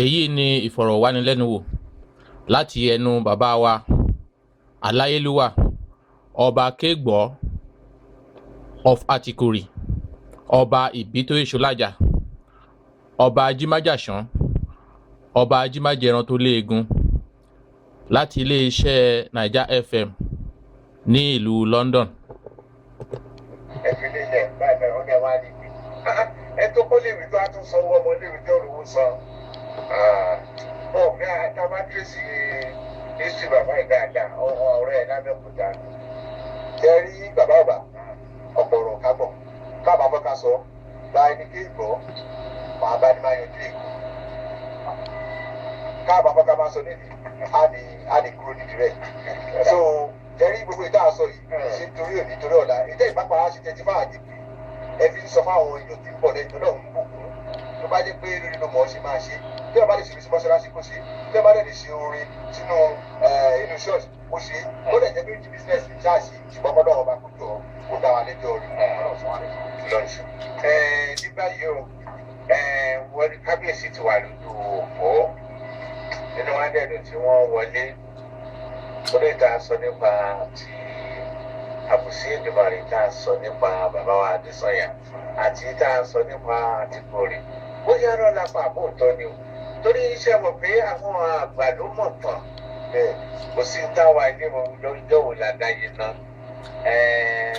Èyí ni ìfọ̀rọ̀wánilẹ́nuwò láti ẹnu bàbá wa aláyélúwà, Ọba Kégbọ́ of Atikori, Ọba Ìbítóyè Ṣọlájà, Ọba Ajímájàsán, Ọba Ajímájẹran tó léegun, láti iléeṣẹ́ Naija FM ní ìlú London. Ẹ fi lélẹ̀ báyìí báyìí, wọ́n ní ẹ wá rí i ẹ tó kó léwu tó a tún sanwó ọmọ léwu tó rówó san. Ọ̀gá tábà tírèsì history bàbá yìí dáadáa, ọ̀rẹ́ ẹ̀ lábẹ́òkúta. Ṣe rí bàbá ọba ọ̀pọ̀ ọ̀rọ̀ kábọ̀ káàbà fẹ́ ká sọ gba ẹni kí gbọ́ màá bá ní máa yanjú èkó káàbà fẹ́ ká máa sọ nídìí á ní kúrò nídìí rẹ̀. So ṣe rí gbogbo ìta àsọ yìí ṣe torí òní torí ọ̀la ìtẹ́ ìpápá ṣe tẹ́tí fáwọn àjèjì ẹ fi ń sọ fáwọn èèyàn tí ń bọ̀ lẹ́yìn tó náà ń bùkún. Tó bá jẹ́ pé lórí ló mọ̀ ọ́ ṣe máa ṣe, tí wọ́n bá lè ṣe sí mọ́ṣáláṣí kó ṣe, tí wọ́n bá lè ṣe orin sínú inú ṣọ́ọ̀ṣì kó ṣe, ó lè jẹ́ pé ní business ní ṣáàṣì, ṣùgbọ́n kọ́ lọ́wọ́ bá kó jọ kó dá wa lẹ́jọ́ rí lọ́nṣù. Ní báyìí o, wọ́n ní kábíyèsí ti wà lójú òpó nínú wádẹ́ẹ̀dùn tí wọ́n wọlé lórí ìta sọ nípa ti àbùsí Èdùmàrè, tá a sọ nípa bàbá wa Adésànyà àti tá a sọ nípa Àtìkórè, bóyá rọ́ lápá àbóòtọ́ ni o, torí iṣẹ́ mọ̀ pé àwọn àgbà ló mọ̀ tán. Kò sí táwa ilé mọ̀ lọ́jọ́ wò ládàáyé náà.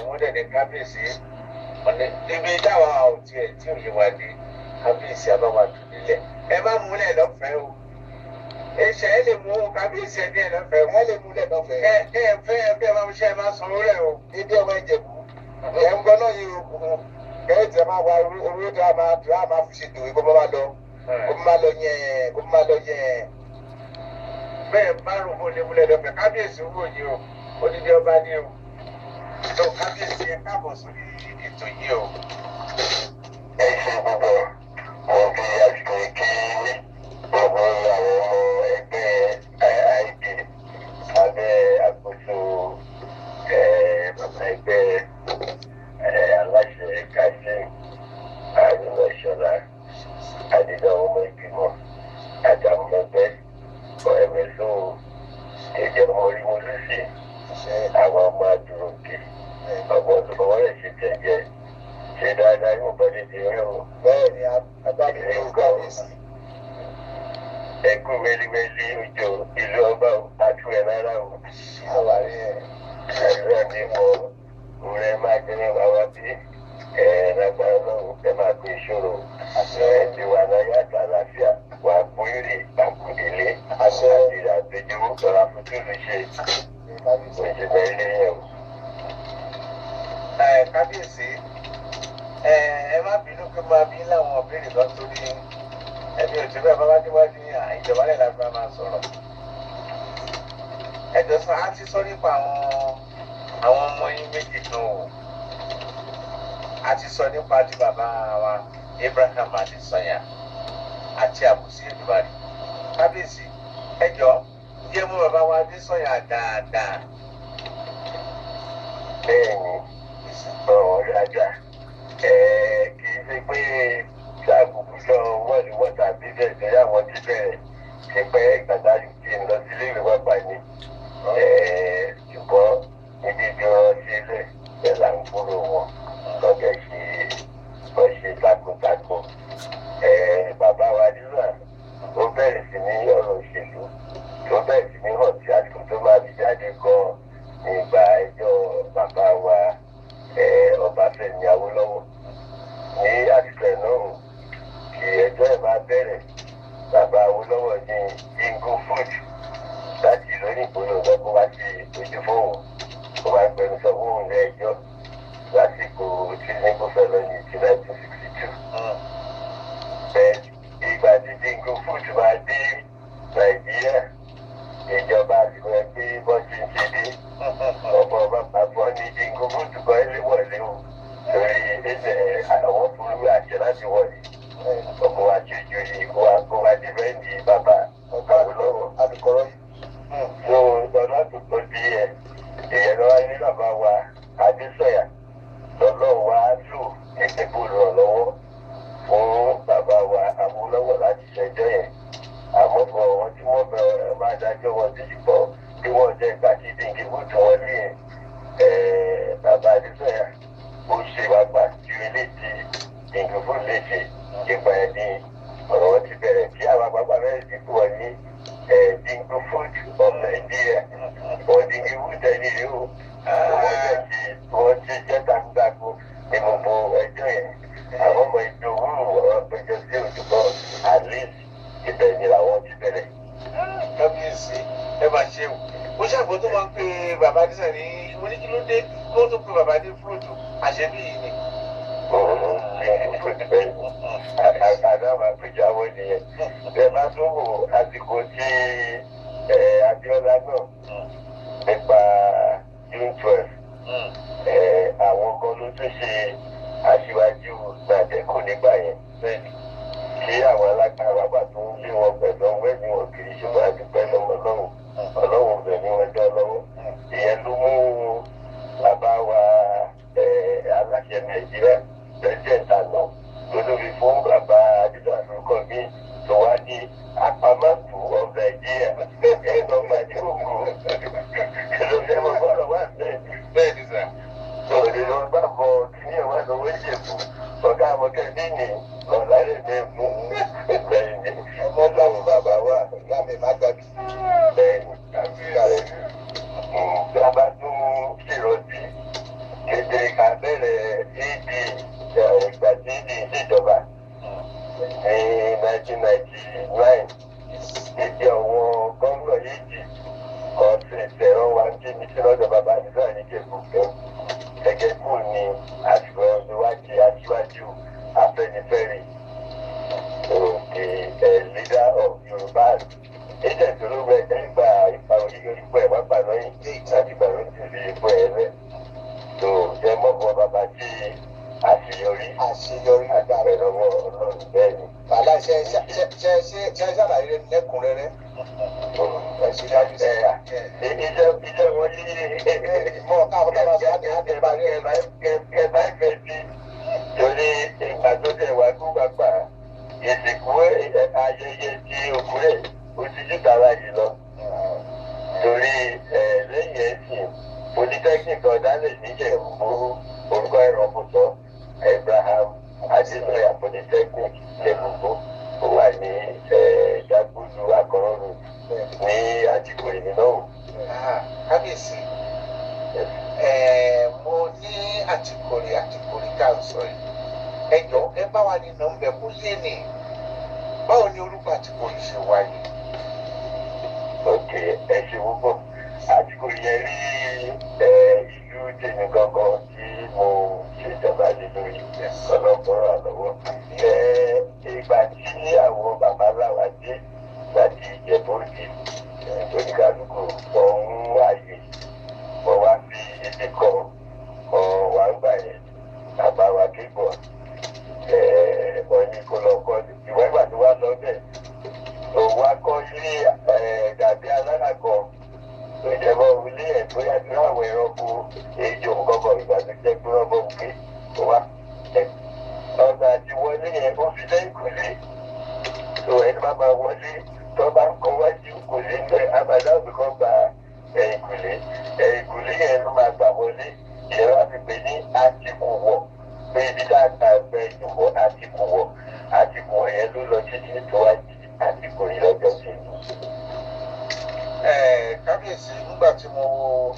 Wọ́n dẹ̀ ní kábíyèsí níbi táwa ò tiẹ̀ tí òye wa dé. Kábíyèsí abáwa tù nílẹ̀, ẹ má múlẹ̀ lọ́fẹ̀ẹ́ o. Ẹsẹ̀ ẹ lè mú kábíyèsí ẹ ní ẹ lọ́fẹ̀ẹ́ o. Ẹ lè múlẹ̀ lọ́fẹ̀ẹ́. Kẹ ẹ fẹ́ ẹ fẹ́ máa ṣe ẹ máa sanwó rẹ̀ o. Dédé ọmọ Ìjẹ̀bú ẹ̀ ń gbọ́ náà yìí o, kẹ́hìn tí a máa wá owó tí a máa fi ṣètò kó máa lọ, kó máa lọ yẹn, kó máa lọ yẹn. Bẹ́ẹ̀ márùn-ún mo lè múlẹ̀ lọ́fẹ̀ẹ́. Kábíyèsí owó yìí o, odidi ọba ní o. Tó kábíyèsí, ẹ káàbọ̀ sórí ètò yìí o. Ẹ ṣe gbogbo wọn fi àsìkò kí gbogbo àwọn ọmọ ẹgbẹ́ IIP lábẹ́ àkóso bàbá ẹgbẹ́, aláṣẹ Kazeem Haruna Ṣọlá àdìgbà, ọmọ ìgbìmọ̀ àtàwọn ọmọ ẹgbẹ́ ọ̀ẹ́mẹ̀sọ́ ìjọ ọmọ orí mọ́lúsì, àwọn ọmọ àdúrókè ọmọ ọdún rẹ̀ ṣe tẹ̀jẹ́ ṣe dáadáa yóò bá lè dé rẹ o. Bẹ́ẹ̀ ni, agbábí ní kábíyèsí. Ẹ kú wẹ́líwẹ́lí òjò ìlú ọba àtúwẹ̀ rárá o. Àwárí ẹ̀. Àdúrà mi mọ òun ẹ máa jẹ́ ní wàá wá bí ẹ lágbára lọ́wọ́, ẹ máa pè ìṣòro ẹ ti wà láyé àti àlàáfíà, wà á kú èrè àkùdélé àti àgbẹjọ́ ọ̀rọ̀ àfojúsùn ṣe òṣèlú ilé yẹn o. Kábíyèsí, ẹ má bínú pé máa bí láwọn ìbéèrè kan, torí ẹbí òtún bẹ́ẹ̀ bá bá déwájú ní ìjọba lẹ̀ láti máa sọ̀rọ̀. Ẹ̀jọ̀ sọ á ti sọ nípa àwọn ọmọ yín méjì kan o. A ti sọ nípa ti bàbá wa Abraham Adesanya àti àbùsí Èdùmàrè. Kábíyèsí, ẹ jọ jẹ́ mú bàbá wa Adésànyà dáadáa. Bẹ́ẹ̀ni, ọ̀rọ̀ dáadáa, kì í ṣe pé ṣáàbùkù lọ wọ́ọ̀lù wọ́tà bíbẹ̀ torí àwọn ti bẹ̀rẹ̀ ti pẹ́ gbàdájú kí n lọ sílé ìwé wápá ni, ṣùgbọ́n níbi tí wọ́n sílẹ̀ ẹ̀ là ń kúrò wọn lọ́jọ́ ṣe wọ́n ṣe takuntakun. Bàbá wa nígbà ó bẹ̀rẹ̀ sí ní ọ̀rọ̀ òṣèlú tó bẹ̀rẹ̀ sí ní hàn tí àsìkò tó máa fi jáde gan-an nígbà ẹjọ́ bàbá wa Ọbáfẹ́mi Awólọ́wọ̀. Ní àsìkò ẹ̀ náà kí ẹjọ́ ẹ̀ máa bẹ̀rẹ̀, bàbá Awólọ́wọ̀ ní Jingo Food láti ìlú òyìnbó ló lọ kó wá sí ojú fóun, kó wá gbẹnusọ fóun ní ẹjọ́ lásìkò tí Jingo fẹ́ lọ ní ti 1962. Bẹ́ẹ̀ ìgbà tí Jingo Food máa dé Nàìjíríà, ìjọba àsìkò ẹ pé bọ́ ṣe ń ṣe dé ọ̀pọ̀ bàbá bọ́ ní Jingo Food kọ́ ilé wọlé o, torí ẹsẹ̀ àwọn fúru àṣẹ láti wọlé ọkọ̀ wa ṣojú yìí kó wá dìbẹ́ǹdì bàbá Awólọ́wọ̀. Alukoro yìí. So ọ̀nà tó tó di ẹ̀ ìyẹn lọ́wọ́ ní bàbá wa Adésọ̀yà lọ́lọ́ wa lò gẹ́gẹ́ bó ràn lọ́wọ́ fún bàbá wa Awólọ́wọ̀ láti ṣẹjọ́ yẹn. Ìgbà yẹn ni ọ̀rọ̀ wọn ti bẹ̀rẹ̀ tí àwọn àgbààgbà bẹ̀rẹ̀ sí fún wọn ní Dingle Food of Nigeria. Wọ́n Dingle Food ẹni rí o. Wọ́n jẹ́ ti wọ́n ti jẹ́ takuntakun ní gbogbo ẹjọ́ yẹn. Àwọn ọmọ ìdòwú ọ̀rọ̀ péjọ sí òṣùpọ̀, at least ibẹ̀ ni làwọn ti bẹ̀rẹ̀. Kábíyèsí, ẹ máa ṣe o. Mo ṣàgbọ́ tó máa ń pe bàbá Adésà ní, mo ní kí ló dé kí wọ́n tó pe bàbá ní fúrúùtù, àṣẹbí yìí ni. Àdáwà àpèjáwọ́ nìyẹn. Ẹ bá tún wò àsìkò tí Abíọ́lá náà nípa June 12, àwọn kan ló tún ṣe aṣíwájú Nàdẹ́kò nígbà yẹn tí àwọn alágbára bá tún lé wọn pẹ̀lú ọwọ́ ẹ̀mí wọn kiri, ṣùgbọ́n àdúpẹ́ lọ́wọ́ Ọlọ́run, Ọlọ́run bẹ̀ ní wọn jọ lọ́wọ́. Ìyẹn ló mú bàbá wa aláṣẹ Nàìjíríà, president àná, lólórí fún bàbá Adúlọ àlùkò mi tó wá ní apamọ́tò of Nàìjíríà ẹ̀ẹ́dọ̀ gbàdúgbò ló fẹ́ mọ bọ́ọ̀rọ̀ wà bẹ́ẹ̀. Bẹ́ẹ̀ ni sà. Òde ló bá bọ kíní ẹ̀ wá lọ́wọ́ Ìjẹ̀bú, ọ̀gá àmọ̀kẹ́ ní ọ̀làrẹ̀ ní mú bẹ́ẹ̀ ni Ọmọ ọlọ́run bàbá wa ìyá mi má gbàgbé. Bẹ́ẹ̀ ni bàbá tún ṣèrọ̀tì kéde ká bẹ̀rẹ̀ AD, ìgbà tí AD ìṣèjọba ní 1999, ìdí àwọn gómìnà yìí ọ̀sẹ̀ ìṣẹ̀rọ wa ń jí ní sí lọ́dọ̀ bàbá àdúrà níjẹ̀bú fún gẹ́gẹ́ kù ní àsìkò ìwádìí aṣíwájú Afẹ́nifẹ́re, the leader of Yorùbá ìjẹ́ ìṣòro rẹ̀ nígbà ìpa ipò ẹ̀ wá gbà lọ́yìn láti gbà ló ti fi ipò ẹ̀ rẹ̀ tó jẹ́ mọ́kàn bàbá tí àṣeyọrí Àṣeyọrí gbà àti lọ́wọ́ Ọlọ́run, bẹ́ẹ̀ ni. Bàálà ṣe ṣe ṣe ṣe ṣe ṣàlàyé rẹ lẹ́kùnrẹ́rẹ́. Ẹ ṣe dájú sí i. Iṣẹ́ wọn ní Mọ káwọn tó bá sọ á ní á ní parí ẹ. Ẹ bá fẹ́ sí torí ìgbà tó tẹ̀ wá kú gbàgbà ìsìnkú, ayẹyẹ tí òkú rẹ̀ ó ti jù tara yìí lọ torí lẹ́yìn ẹ̀sìn polytechnic ọ̀dálẹ̀ níjẹ̀bú, orúkọ ẹ̀rọ fòtọ́ Abraham Adesanya Polytechnic Jẹ̀bú, ó wà ní Dagbolu Akọrọ Road ní àtìkù ìlú náà. Ah, kábíyèsí, mo ní àtìkòrè àtìkòrè tá à ń sọ yìí, ẹ jọ ẹ bá wa ní nọ́mbẹ̀ kó yé ni, báwo ni orúkọ àtìkòrè ṣe wáyé? Ok, ẹ ṣe púpọ̀. Àsìkò yẹn rí ìlú tèmi gangan tí mo ṣèjọba lé lórí, ọlọ́pọ̀rọ̀ àlọ́wọ́. Ìgbà tí àwọn bàbá láwa dé láti Ìjẹ̀bú-Òde, oníkálukú ọ̀hún ààyè wọ́n wá fi ibi kan wà ń gbà yẹn, bàbá wa kébọ̀ wọ́n ní kó lọ kọ́ ìwé. Ìgbà tó wá lọ bẹ́ẹ̀, òun wá kọ́ ilé dàbí alára kan tó jẹ́bọ́ ilé ẹ̀ bóyá tí àwọn ẹranko ejò kọ́kọ́. Ìgbà tó jẹ́ pé wọ́n bọ̀ gbé wá ọ̀nà àti wọlé yẹn, ó fi lẹ́yìn kùlé tó ẹni bá máa wọlé tó bá ń kọ wájú kùlé ń bẹ abàdá òbí kan gba ẹ̀yìn kùlé, ẹ̀yìn kùlé yẹn ló máa gbà wọlé. Ìyẹn wá fi pè ní àtìkùwọ̀, pé ibi tá a gbà gbẹ ìwọ àtìkùwọ̀. Àtìkùwọ̀ yẹn ló lọ títí tó wá di àsìkò yìí lọ́jọ́ sí i. Kábíyèsí, nígbà tí mo wo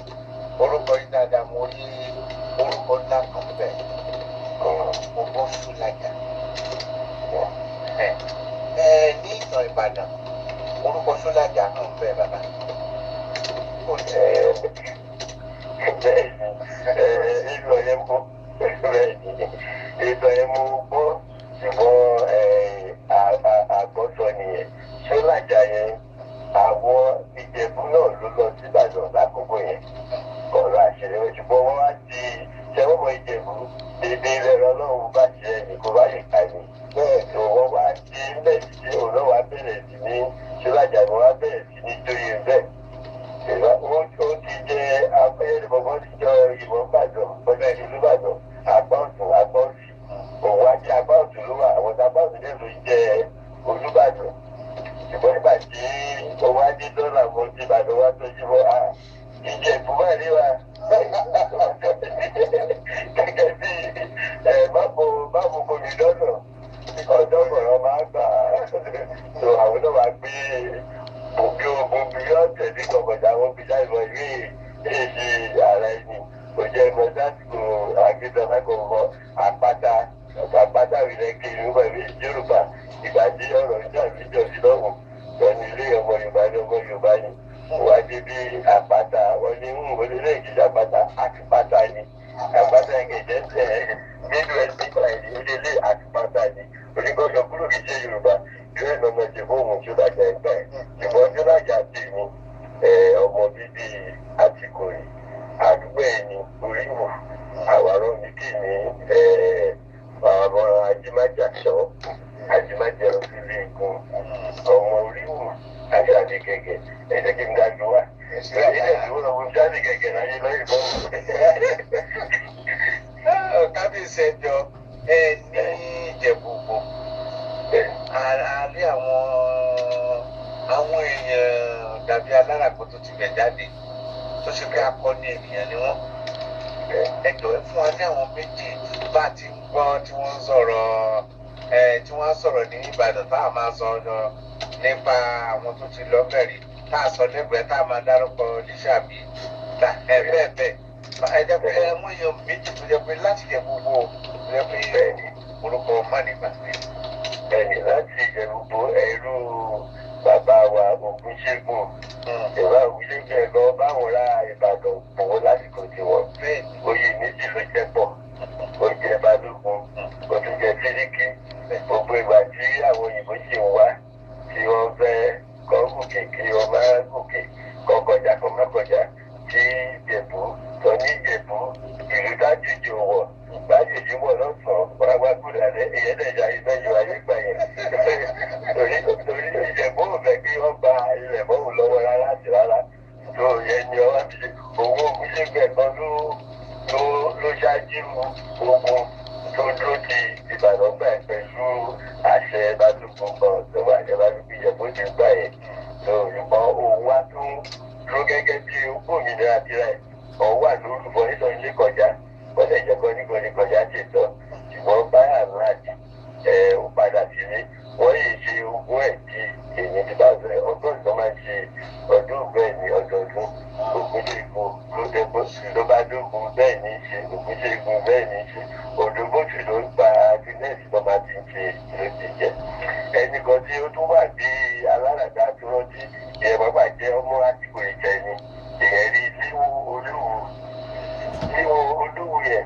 orúkọ yìí dáadáa, mo rí orúkọ ńlá kan bẹ́ẹ̀, mo gbọ́ Ṣúlájà. Ní ìtàn Ìbàdàn, orúkọ Ṣúlájà náà ń bẹ, bàbá. Kò tí Bẹ́ẹ̀ ni, ìlú ọ̀yẹ́ mú, bẹ́ẹ̀ ni ìlú ọ̀yẹ́ mú gbọ́, ṣùgbọ́n àgbọ̀sọ nìyẹn. Ṣọ́làjà yẹn, àwọn Ìjẹ̀bú náà ló lọ síbàdàn lákòókò yẹn kọ̀ọ̀rọ̀ àṣírí wọn, ṣùgbọ́n wọ́n wá ti ṣẹ́wọ́n Ìjẹ̀bú dédé rẹ̀, Ọlọ́run bá ṣe ẹnì kó bá lè kà ní. Bẹ́ẹ̀. Tó wọ́n wá sí bẹ́ẹ̀ sí òun náà wá bẹ̀rẹ̀ sí ní Ṣọ́làjà ni wọ́n wá bẹ̀rẹ̀ sí ní jóyè bẹ́ẹ̀. Ìwà ó ti jẹ́ abẹ́rẹ́ bọ̀bọ̀ ti jọ ìwọ̀n bàdàn ọjọ́ ìlú Ìbàdàn, apá ọ̀tún, apá òsì, òun àti apá ọ̀tún ló wà, àwọn apá ọ̀tún dẹ̀ ló ń jẹ́ Olúbàdàn. Ṣùgbọ́n nígbà tí owó adé dọ́là mo ti Ìbàdàn wá tó jí bọ́ Ìjẹ̀bú wà ní wa gẹ́gẹ́ bí ẹ báwo báwo kò ní lọ́nà ọ̀dọ́. Lọ́kọ̀ọ̀rọ̀ máa gbà á tó àwọn náà máa gbé gbòógì ogun bí ọ̀tẹ̀ ní kọ̀kọ̀jà wọn fi jáde lọ ìwé èsì ara ẹni kò jẹ́ ẹgbẹ́ sásìkò akíntọ́lá kò mọ àpáta àpáta ìrẹ́ kiri nípa ìwé Yorùbá ìgbà tí ọ̀rọ̀ ìjà ìjọ sí lọ́hùn wọn ní ilé ọmọ Yorùbá ní ọmọ Yorùbá ni wọ́n á dé bí àpáta wọn ní ń wọlé lẹ́yìn kí àpáta àpáta ni àpáta ẹ̀gẹ̀dẹ̀ ẹ̀ nínú ẹgbẹ́ ìgbà ilé àpáta ni onígbọ́dọ̀ kúrò kì í ṣe Yorùbá ìwé ìlọ́mọ ṣe fóònù ṣúlájà ẹgbẹ́ ìbọn ṣúlájà tèmi ọmọ bíbí Àtìkòyí àdúgbò ẹni oríwò àwárọ̀ mi kì ní àwọn ajímájà sọ ajímájà òfìlẹ̀ igun ọmọ oríwò àti àdìgẹ̀gẹ̀ ẹ̀jẹ̀ kí n dájú wá ilé ìdúró ọmọ jáde gẹ̀gẹ̀ láyé lọ́yìn lọ́wọ́. Kábíyèsí, ẹjọ ẹ ní Ìjẹ̀bú-Ògbó a rí àwọn èèyàn dàbí aláràkó tó ti bẹ̀ jáde tó ṣe pé akọni ènìyàn ni wọ́n. Ẹ jọ̀ọ́, ẹ fún wa ní àwọn méjì bá a ti ń gbọ́ tí wọ́n ń sọ̀rọ̀ ẹ tí wọ́n ń sọ̀rọ̀ ní Ìbàdàn tá a máa sọ ọ nípa àwọn tó ti lọ bẹ̀rẹ̀ tá a sọ lẹ́gbẹ̀ẹ́ tá a máa dárúkọ Lísàbí ẹ bẹ́ẹ̀ bẹ́ẹ̀. Ẹ jẹ́ pé ẹ mú èèyàn méjì tó jẹ́ pé láti Ìjẹ̀bú-Ògbó tó jẹ́ pé orúkọ mọ́ni gbàgbé. Bẹ́ẹ̀ni, láti Ìjẹ̀bú-Ògbó, ẹ̀rú bàbá wa Ògúnṣègùn ìwà Ògúnṣègùn ẹ̀gọ́ báwọn ará Ìbàdàn pọ̀ lásìkò tiwọn. Oyè méjì ló jẹ́ pọ̀, ó jẹ́ balógun, ó tún jẹ́ sẹ́ríkì. Gbogbo ìgbà tí àwọn òyìnbó sì ń wá tí wọ́n fẹ́ kọ́ gòkè kí wọ́n má gòkè, kọ́ kọjá kọ́ má kọjá tí Ìjẹ̀bú sọ ní Ìjẹ̀bú ìlú tájèjì wọ̀ tájèjì wọ̀ lọ́sàn-án wá wá kúrò alẹ́ ìyẹn lè ya ìfẹ́ yọ ayé gbà yẹn torí torí Ìjẹ̀bú ò fẹ́ kí wọ́n gba ilẹ̀ mọ́wò lọ́wọ́ rárá àti rárá tó yẹ ni ọwọ́ fi owó ògúnṣègbè kan ló ló ló ṣáájú ogun tó dúró ti Ìbàdàn gbà pẹ̀lú àṣẹ balógun kan tó wà ní balógun Ìjẹ̀bú ti gbà yẹn tó ìbọn òun wá tún dúró gẹ́gẹ́ bí gómìnà tirẹ̀ òun wà lórúkọ nítorí ilé kọjá wọ́n lè jẹ́ kọ́ nígbà ní kọjá ti tọ́ ṣùgbọ́n báyà láti ẹ̀ ó padà sílé wọ́n yìí ṣe ogún ẹ̀ tí èyí ti bá fẹ́ ọgọ́rùn tó máa ń ṣe ọdún bẹ́ẹ̀ ní ọdọọdún. Ògúnṣègùn ló dẹ́gbọ́ ló bá dógún bẹ́ẹ̀ ní í ṣe Ògúnṣègùn bẹ́ẹ̀ ní í ṣe Òdòbóṣù ló ń gba agnes tó máa ti ń ṣe ló ti jẹ ẹnì kan tí ó tún wà bí aláràdá tó rántí ìyẹn bàbá jẹ́ ọmọ àsìkò ìjẹ ni ìyẹn rí líwo olúwo líwo olúwo yẹn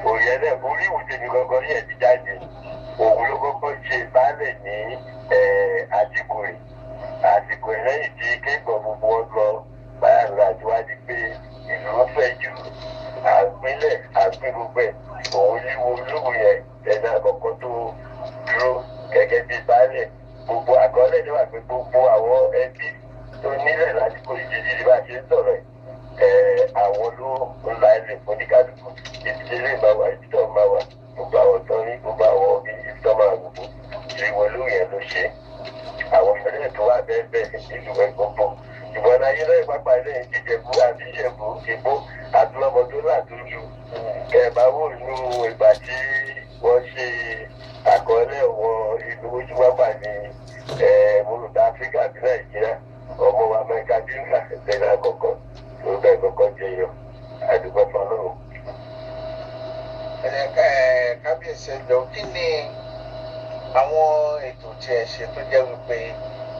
òye náà oríwù tèmi gangan yẹn ti jáde. Òun ló kọ́kọ́ ṣe baálẹ̀ ní àsìkò rẹ̀ àsìkò rẹ̀ lẹ́yìn tí kéèkàn gbogbo wọn lọ báyà lọ àti wá di pé ìlú fẹ̀ jù àpínlẹ̀ àpín gbogbo ẹ̀. Òun líwo olúwo yẹn ẹ̀dá àkọ́kọ́ tó dúró gẹ́gẹ́ bí baálẹ̀. Gbogbo àkọọ́lẹ̀ ló wà pé gbogbo àwọn ẹbí tó nílẹ̀ lásìkò ìdíje bá ṣe ń sọ̀rọ̀ ẹ̀ àwọn ló ń la ilẹ̀ fún oníkálukú ìdílé máa wà ibi tó máa wà gbogbo àwọn tó ní gbogbo àwọn ibi tó máa gbogbo ìwọ ló yẹn ló ṣe àwọn ìṣẹ̀lẹ̀ tó wà bẹ́ẹ̀ bẹ́ẹ̀ nílùú ẹ̀gbọ́n pọ̀ ìbọn ayé lẹ́yìn pápá lẹ́yìn jíjẹ̀bú àti ìjẹ̀bú ìbò àtúlọ́mọdún látúlù kẹ̀bá wò nínú ìgbà tí wọ́n ṣe àkọọ́lẹ̀ wọn ìlú ojú pápá ní mọ̀lúdà Áfíríkà bí Nàìjíríà ọmọ wa Amẹ́ríkà bí ńlá lẹ́nu àkọ́kọ́ tó bẹ́ẹ̀ kọ́kọ́ jẹyọ àdúgbò fọlọ́run. Kábíyèsí, ẹjọ, kí ni àwọn ètò tí ẹ ṣe tó jẹ́ wípé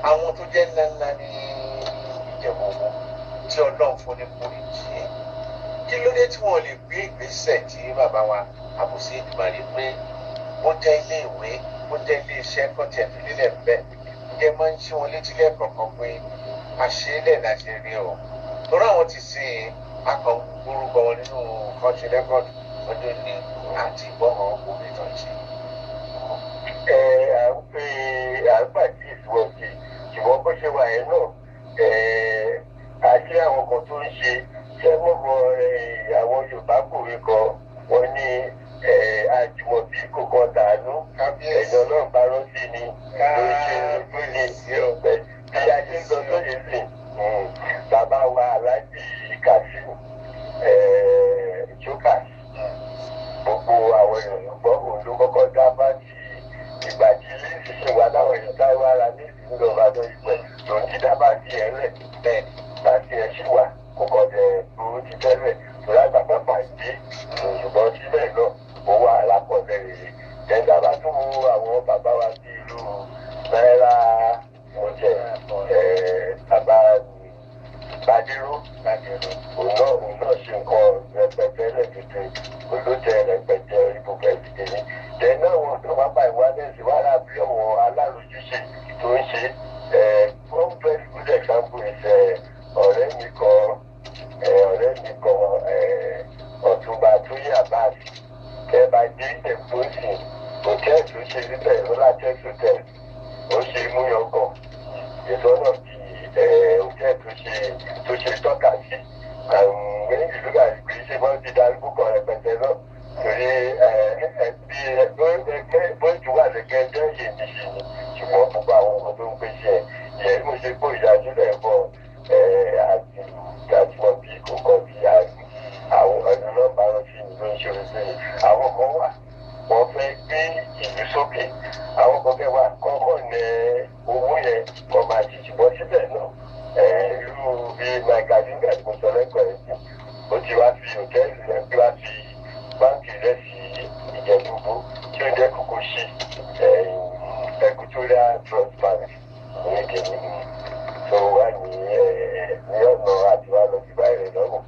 àwọn tó jẹ́ ńláńlá ní Ìjẹ̀bú-Ògbó tí Ọlọ́run fún ní kórìjì ẹ̀ kí ló dé tí wọ́n lè gbé ìgbésẹ̀ tí bàbá wa Àbùsí Èdùmàrè pé wọ́n jẹ́ ilé ìwé wọ́n jẹ́ ilé iṣẹ́ kan tí ẹ fi lélẹ̀ ń bẹ̀? Ǹjẹ́ máa ń ṣí wọn létí lẹ́ẹ̀kọ̀ọ̀kan pé àṣeélẹ̀ làṣẹ rí o torí àwọn ti sin akọ̀ orúkọ wọn nínú kọ́ńtì rẹ́kọ̀dù ọdún ní àti ìbọn omi tó ń ṣe. Ẹ à ń pè à ń pàkíyèsí wọn sí ṣùgbọ́n bó ṣe wà yẹn náà ẹ àti àwọn kan tó ń ṣe ṣé mọ̀mọ́ àwọn Yorùbá kòwé kan wọ́n ní àjùmọ̀bí kò kan tàánú ẹ̀yọ́ náà bá rántí ni ló ń ṣe lójú ní ọ̀pẹ bí a ṣe ń lọ sóye sí bàbá wa Aláàjì Kazeem Chokas gbogbo àwọn èèyàn gbọ́ òun ló kọ́kọ́ dá báńkì ìgbà tí èèyàn táwọn ara ní ìlú ọba tó yí pẹ̀ tó ń ti dá bá tiẹ̀ lẹ̀ Bẹ́ẹ̀ ni. Bá tiẹ̀ sì wà kó kọ́ jẹ burú ti tẹ́lẹ̀ tó lágbà pápá ìdí, ṣùgbọ́n síbẹ̀ náà ó wà alákọ̀ọ́lẹ̀ rere. Jẹ́ńdá bá tún wo àwọn bàbá wa sí ìlú náírà mọ̀jẹ̀, bàbá Bádéró. Bádéró. Òun náà ṣe nǹkan rẹpẹtẹ lẹ́gbẹ̀dẹ̀ olóòtẹ rẹpẹtẹ ibùkẹ́ ìdíje ní. Tẹ̀lé àwọn tó wá bá ìwádìí wà lábẹ́ àwọn alárojúṣe tó ń ṣe. One very good example is ọ̀rẹ́ mi kan, Ọ̀túnba Tóyè Abbas. Tẹ́ bá dé Èkó sí hòtẹ́ẹ̀lì tó ṣe níbẹ̀, Rolatec Hotel, ó ṣe múyangàn ìsọ̀nà bí hòtẹ́ẹ̀lì tó ṣe tọ́ka sí. When you look at it, kì í ṣe bọ́n ti darúgbó kan rẹpẹtẹ náà torí bí bóyá wà lẹ́gẹ́ jẹ́ èyí ṣe ni, ṣùgbọ́n gbogbo àwọn ọmọ tó ń gbé ṣe ẹ̀ yẹ mo ṣe kó ìdásílẹ̀ bọ̀ àti ìdásímọ̀ bí kò kọ́ bí àwọn ọ̀nà náà bá wọn sí ló ń ṣe orí. Àwọn kan wà, wọ́n fẹ́ gbé ìlú sókè. Àwọn kan fẹ́ wà kọ́kọ́ ní owó yẹn kọ́ máa ṣe, ṣùgbọ́n síbẹ̀ náà irú bí Mike Azinga tí mo sọ lẹ́kọ̀ọ́ yẹn sí, ó ti wá fi hòtẹ́ẹ̀lì rẹ̀ bí wá fi báńkì rẹ̀ sí Ìjẹ̀bú-Igbó tí ó jẹ́ kókó sí Equatorial Trust Bank ní kìíní tó wà ní ọ̀nà àti wà lọ sí báyìí rẹ̀ lọ́wọ́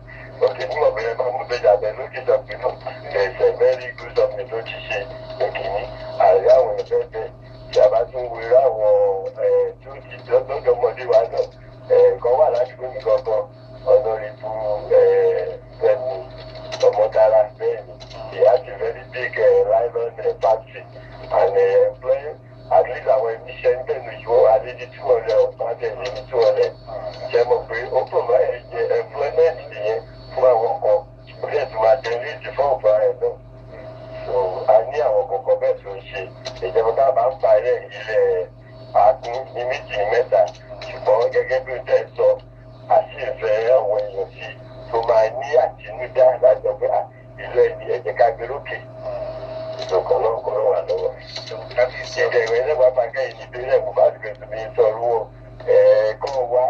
òkè ní ọ̀bẹ̀rẹ̀ máa mú bẹ́ẹ̀ abẹ lókè sọ pé náà there's a very good something tó ti ṣe ní kìíní àrí àwọn ẹ̀fẹ́ bẹ́ẹ̀. Tí a bá tún wo irú àwọn tó ti lọ́dọ̀ọ́mọdé wa náà kan wà ládùúgbò mi gangan, Honourable Fẹ́mi Ọmọtara, bẹ́ẹ̀ ni, he has a very big nylon factory and employ at least àwọn iṣẹ́ ń bẹ̀rù ìwọ adéjì 200 ọ̀pá tẹ̀lé ní 200. Ṣe mọ̀ pé ó provide employment nìyẹn fún àwọn kan, ó dẹ̀ tún máa generate fún ọ̀pá ẹ̀ náà. So a ní àwọn kọ̀ọ̀kan bẹ́ẹ̀ tó ń ṣe ìjọba tá a bá ń parẹ́ ilẹ̀ àákún ní méjì mẹ́ta, ṣùgbọ́n gẹ́gẹ́ bí o tẹ́ sọ, a sì fẹ́ àwọn èèyàn sí tó máa ní àtinúdá láti sọ pé ìlú ẹni ẹ̀jẹ̀ ká gbé lókè ìṣọ̀kan náà kọ́ wà lọ́wọ́. Kábíyèsí. Ìjẹ́ ìwé lẹ́wàá pàkẹ́ ìdílé rẹ̀ kò bá ti bẹ̀rẹ̀ mi sọ̀rọ̀ wọn kọ́ wa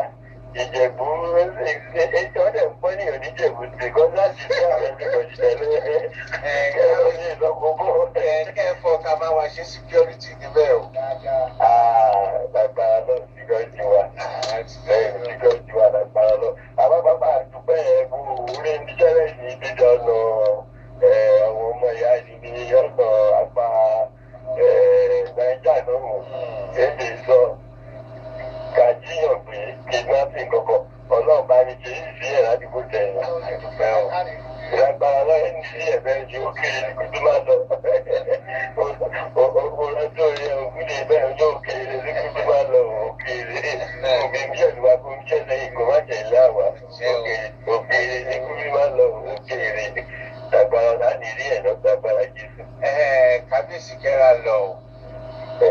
Ìjẹ̀bú ọ̀dẹ̀ ń pọ́n ní oníjẹ̀bú because láti ṣe àwọn ẹ̀mí tẹ̀lé ẹ̀rọ ní ìlọ́kọ̀ọ́kọ́. Kẹ́ẹ̀fọ́ ká máa wá ṣe security níbẹ̀ o. Bàbá lọ security wa, security wa lágbára lọ. Àbá bàbá àdúpẹ́ ẹ̀ bó orí níṣẹ́lẹ̀ ní dídá ọ̀nà àwọn ọmọ ìyá yìí ní ọ̀nà apá Nàìjíríà náà èdè sọ kàjíyàn pé kidnapping kankan, Ọlọ́run bá ní ṣe sí ẹ̀ ládùúgbò tẹ̀yìn ìlágbára lọ́yẹ̀ ní sí ẹ̀bẹ̀ ju òkèèrè ní kúndú máa lọ. Ọ̀rọ̀ yẹ òkúlé bẹ́ẹ̀ ọjọ́ òkèèrè ní kúndú máa lọ òkèèrè òkè ń jẹ́ ìwà kó ń jẹ́ lẹ́yìn kó má jẹ́ ilé àwa òkèèrè ní kúndú máa lọ òkèèrè lágbára láti rí ẹ̀ lọ́gbàgbára Jésù. Kábíyèsí, kẹ́ra lọ o.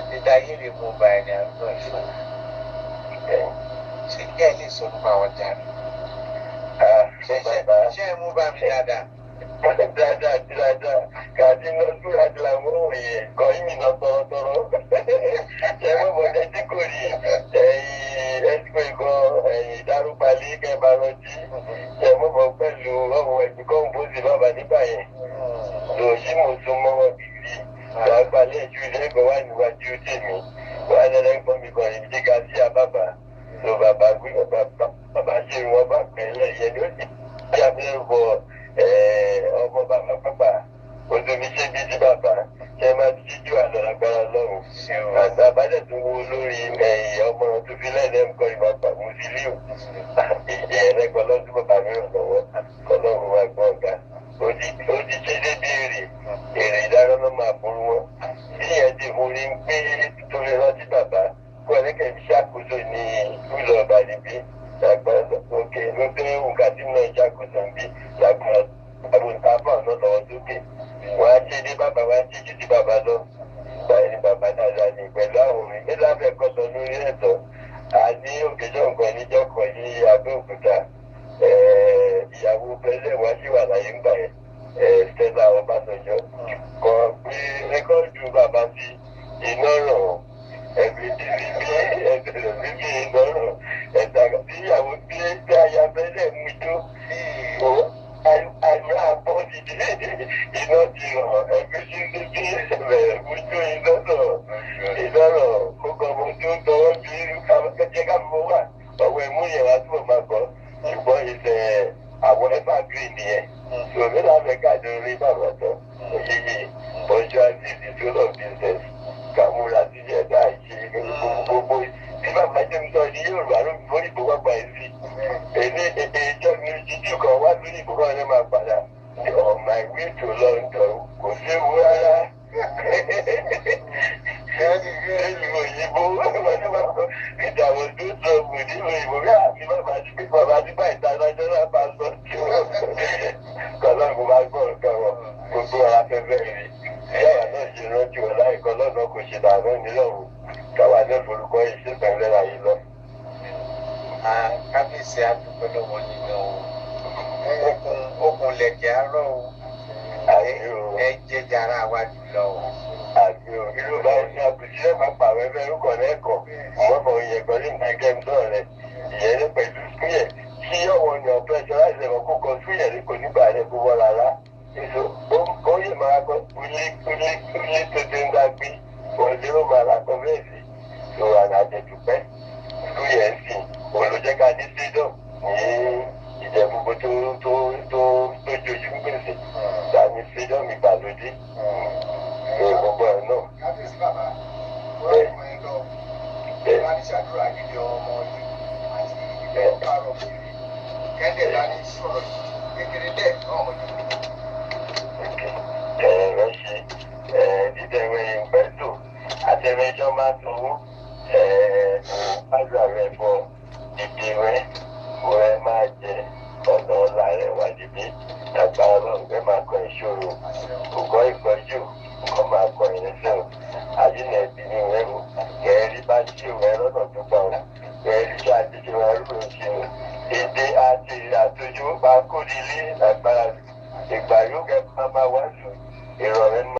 Dídá yìí lè mú ba ẹni àánú ìṣòro. Ṣé kí ẹ lè sọ nípa àwọn jàre? Ṣé ẹ mú bá mi dáadáa? Dáadáa dáadáa, kàdí lọ sí àdìláwọ̀ òye kọ́ ìmì náà tọrọtọrọ. Ṣé mo mọ̀ ẹ́ tí kò rí ẹ̀yìn ẹ̀ tí kò kọ ẹ̀yìn ìdárúpalẹ̀ kẹfà rántí? Ṣé mo mọ̀ pẹ̀lú ọmọ ẹ̀dùn kọ́ńpósì bàbá nígbà yẹn? Lòsí mo sún mọ́ wọn gidi. Ìdárúpalẹ̀ ìjú lẹ́gbẹ̀ẹ́ wà níwájú tèmi. Wà lẹ́lẹ́gbọ́n mi kàn ní jíga sí àbàbà. Lọ bàbá gbé bàbá ṣe wọn bá pẹ̀lẹ́ yẹn ló ti jábẹ́ bọ̀ ọmọ bàbá bàbá ojú ṣe bí ti bàbá ṣe máa ti jíjú àlọ́ lọ́rùn. Àti àbájá tó wo lórí ẹ̀yìn ọmọ tó fi lẹ́nu ẹ̀ ń kọ́ ìbàbà Musiliu. Ìjẹ́ ẹ̀rẹ́gbọ́n lọ́dún bàbá mi ràn lọ́wọ́ kọ́lọ́run wa gbọ́ ọ̀gá. Ó ti ṣe débi èrè èrè ìdáná ló máa fún wọn. Bí ìyẹn ti forí ń gbé torí rántí bàbá kó ẹlẹ́kẹ̀ fi ṣàkóso ní ìlú ọba níbí lágbára òkè ló dé nǹkan tí mo ń ṣàkóso níbí lágbára àwọn àbọ̀ náà lọ́wọ́ sókè. Wọ́n á ṣe dé bàbá wọ́n á ṣe ju ti bàbá lọ. Báyìí ni bàbá dáadáa ní pẹ̀lú àwọn òwe ní lábẹ́ kọ́sọ lórí ẹ̀tọ́. A ní òkèjọ́ nǹkan níjọ́ kan ní Abẹ́òkúta. Ìyàwó pẹ̀lẹ́ wá sí wà láyé ńgbà yẹn. Stella Ọbásanjọ́ kọ pé rẹ́kọ́ọ̀dù bàbá sí inú Iná rọ̀ ẹ̀mí bíbí ẹ̀bẹ̀rẹ̀ bíbí iná rọ̀ ẹ̀dá tíyàwó tí tí aya fẹ́lẹ̀ mú tó àìmọ́ àbọ̀ ti dé iná ti rọ̀ ẹ̀mí bíbí ẹ̀bẹ̀rẹ̀ mú tó iná rọ̀ iná rọ̀ gbogbo ọmọ tó ń tọwọ́ bí irú jẹ́ ká fọwọ́ wà ọwọ́ ẹ̀mú yẹn wá túbọ̀ máa kọ́ ṣùgbọ́n ìṣẹ̀ àwọn evergreen nìyẹn sòmí láfẹ́ káàdì orí bàbá tán òyìnbí ọjọ́ àti ìdíjọ́ of business kàmúra sí ẹ̀dá àṣe gbogbo tí bàbá jẹ́ mi sọ ní Yorùbá ló fi forí ìbò wápa ẹ̀ sí èmi ìjọ mi jíjú kan wá lórí ìbò kan ní máa padà on my way to London kò séwu rárá ìlú òyìnbó ìdààmú tó sọ kò nílò ìbò bí àti bàbá àti bàbá àti bá ìta lọ́jọ́ náà bá sọ tí ó kọ́lá kó máa gbọ́ nǹkan wọn gbogbo ara fẹ́fẹ́ rí yàrá náà ṣe rántí wọn láìkọ́ lọ́nà kò ṣe dànù nílọ́run káwa náà forúkọ iṣẹ́ pẹ̀lú ayé lọ. Kábíyèsí, adúpẹ́ lọ́wọ́ nínú okùn okùn lẹ̀kẹ̀ àárọ̀ o. Ẹ jẹ́ jara wa jùlọ o. Àti irú báyìí ní àbùsílẹ̀ máa pààrọ̀ ẹgbẹ́ orúkọ lẹ́kọ̀ọ́ mọ́kàn yẹn kan ní nǹkan kẹ́mi náà rẹ̀ ìyẹn ní pẹ̀lú fúyẹ̀ tí ọ̀wọ́n ní ọ̀pẹ́ ṣọlá ìṣẹ̀wọ̀n kó kan fúyẹ̀ ní kò nígbà rẹ̀ kó wọ́n rárá èso ó yẹ máa kọ kúlé kúlé kúlé tó ti ń dá gbé òun ló máa ra kọ bẹ́ẹ̀ sí tó àjẹjùpẹ́ fúyẹ̀ sí òun ló jẹ́ ká ní freedom ní Ìjẹ̀bú tó tó tó tó jojú gbèsè ta ní freedom ìgbàlódé gbogbo ẹ̀ náà. Kábíyèsí bàbá, wọ́n kàn ń lọ bá ní ṣàdúrà gidi ọmọ yìí àti ilẹ̀ kárọ̀ kiri kẹ́ndẹ̀ bá ní sọ̀rọ̀ kékeré dẹ̀ ọmọ yìí. Ẹ̀rọ ṣe dídẹ̀wẹ̀ ìpẹ́tò àtẹ̀wẹ́jọ́ máa sanwó àgbà rẹ̀ bọ̀ dìde rẹ̀ rẹ̀ máa jẹ ọ̀nà ọ̀la rẹ̀ wà dìde àgbà ọlọ́run rẹ̀ máa kọ ìṣòro ògọ́ ìkọjú nǹkan máa kọ ìrẹsẹ̀ o àdínà ẹbí ni rẹ̀ o kẹ̀rí bá ṣe rẹ̀.